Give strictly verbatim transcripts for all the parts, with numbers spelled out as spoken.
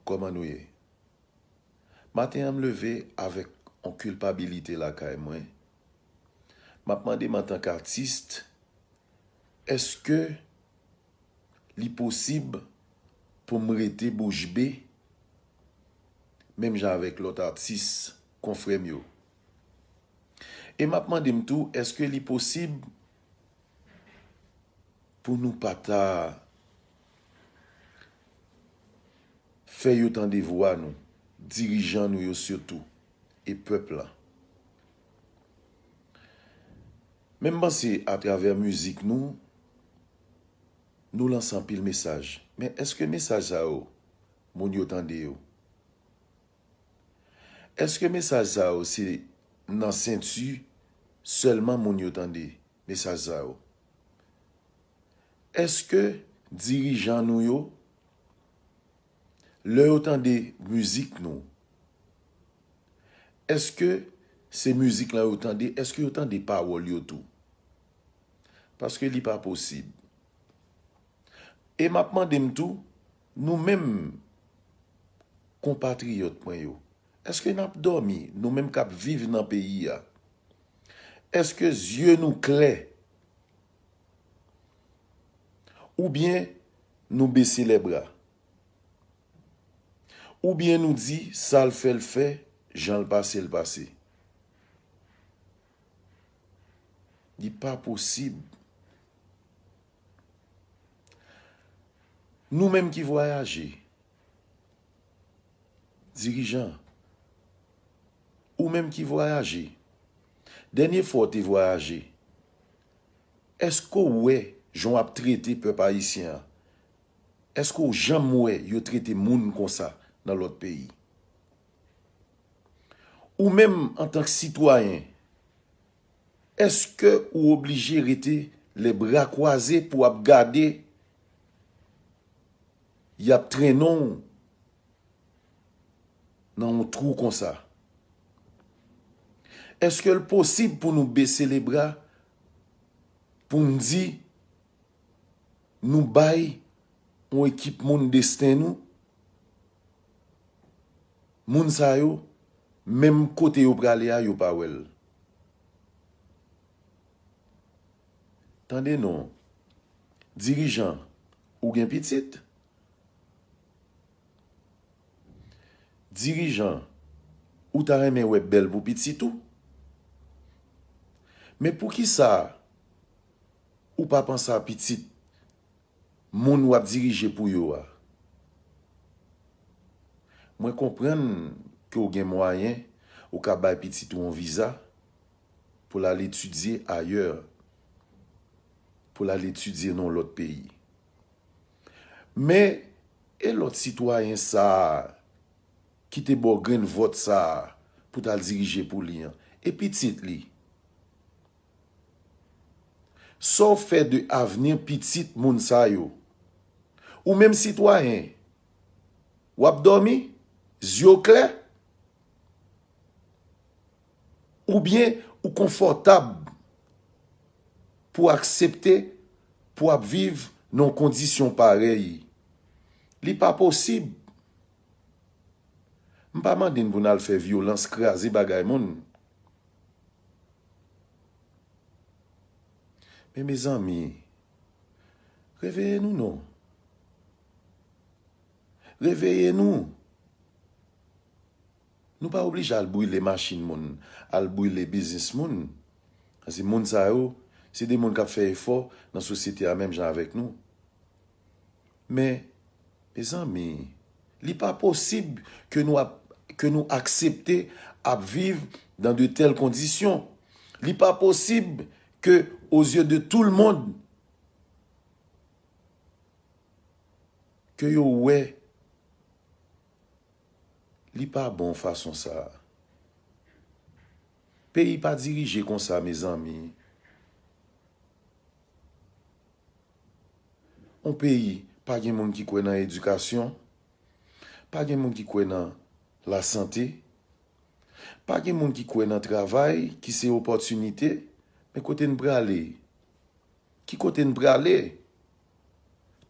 Kòman nou ye? Maten an, m leve avèk yon kilpabilite lakay mwen. M ap mande m antank atis, èske li posib pou m rete bouch be, menm jan avèk lòt atis, konfrè m yo? E m ap mande m tou, èske li posib pou nou pa ta fè yo tande vwa nou, dirijan nou yo sitou, e pèp la? Men m panse atravè mizik nou, nou lanse anpil mesaj. Men èske mesaj sa yo, moun yo tande yo? Èske mesaj sa yo se nan senti sèlman moun yo tande mesaj sa yo? Èske dirijan nou yo, lè yo tande mizik nou, èske se mizik lan yo tande, èske yo tande pawòl yo tou? Paske li pa posib. E m ap mande m tou, nou menm konpatriyòt mwen yo, èske n ap dòmi, nou menm k ap viv nan peyi a? Èske zye nou klè? Oubyen nou bese lèbra? Oubyen nou di, sa l fè, l fè, jan l pase, l pase? Li pa posib. Nou menm ki vwayaje, dirijan, ou menm ki vwayaje, dènye fwa w te vwayaje, èske w wè jan w ap trete pèp ayisyen an? Èske w janm wè yo trete moun konsa nan lòt peyi? Ou menm, antank sitwayen, èske ou oblije rete lè bra kwaze pou w ap gade y ap trennen w nan yon twou konsa? Èske l posib pou nou bese lebra, pou n di nou bay yon ekip moun desten nou? Moun sa yo, menm kote yo prale a, yo pa wè l. Tande non, dirijan, ou gen pitit? Dirijan, ou ta renmen wè bèl pou pitit ou? Men poukisa ou pa panse a pitit moun w ap dirije pou yo a? Mwen konprann ke w gen mwayen, ou ka bay pitit ou yon viza pou l al etidye ayè, pou l al etidye nan yon lòt peyi. Men, e lòt sitwayen sa a ki te ba w grenn vòt sa a pou t al dirije pou li an? E pitit li? Sa w fè de avni pitit moun sa yo? Ou menm sitwayen, w ap dòmi, zye w klè? Oubyen ou konfòtab pou aksepte pou w ap viv nan yon kondisyon parèy? Li pa posib. M pa mande n pou n al fè vyolans, kraze bagay moun. Men mezanmi, reveye nou non. Reveye nou. Nou pa oblije al brile machin moun, al brile biznis moun. Paske moun sa yo, se de moun k ap fè efò nan sosyete a menm jan avèk nou. Men, mezanmi, li pa posib ke nou ap, ke nou aksepte ap viv dans de telles conditions. Li pa posib ke, aux yeux de tout le monde, ke yo wè li pa bon fason sa a. Peyi pa dirije konsa, mezanmi. Yon peyi pa gen moun ki kwè nan edikasyon, pa gen moun ki kwè nan lasante, pa gen moun ki kwè nan travay, ki se opòtinite, men kote n prale? Ki kote n prale?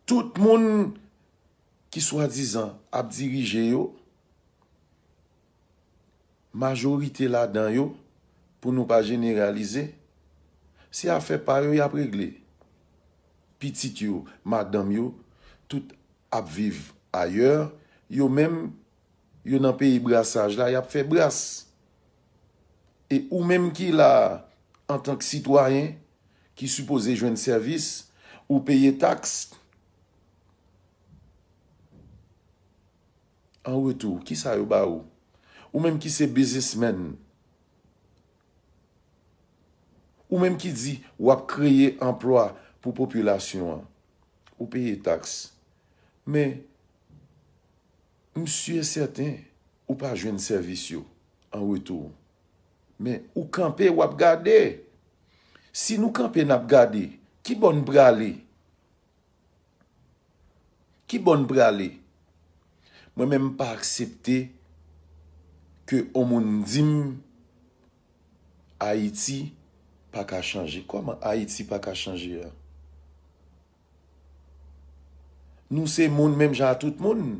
Tout moun ki swadizan ap dirije yo, majorite ladan yo, pou nou pa jeneralize, se afè pa yo y ap regle. Pitit yo, madanm yo, tout ap viv ayè, yo menm, yo nan peyi brasaj la, y ap fè bras. E ou menm ki la a, antank sitwayen, ki sipoze jwenn sèvis, ou peye taks, an retou, kisa yo ba ou? Ou menm ki se biznismenn, ou menm ki di w ap kreye anplwa pou popilasyon an, ou peye taks. Men, m si e sèten, ou pa jwenn sèvis yo an retou. Men, ou kanpe, w ap gade. Si nou kanpe, n ap gade, ki bò n prale? Ki bò n prale? Mwen menm, m pa aksepte ke on moun di m Ayiti pa ka chanje. Kòman Ayiti pa ka chanje a? Nou se moun menm jan a tout moun.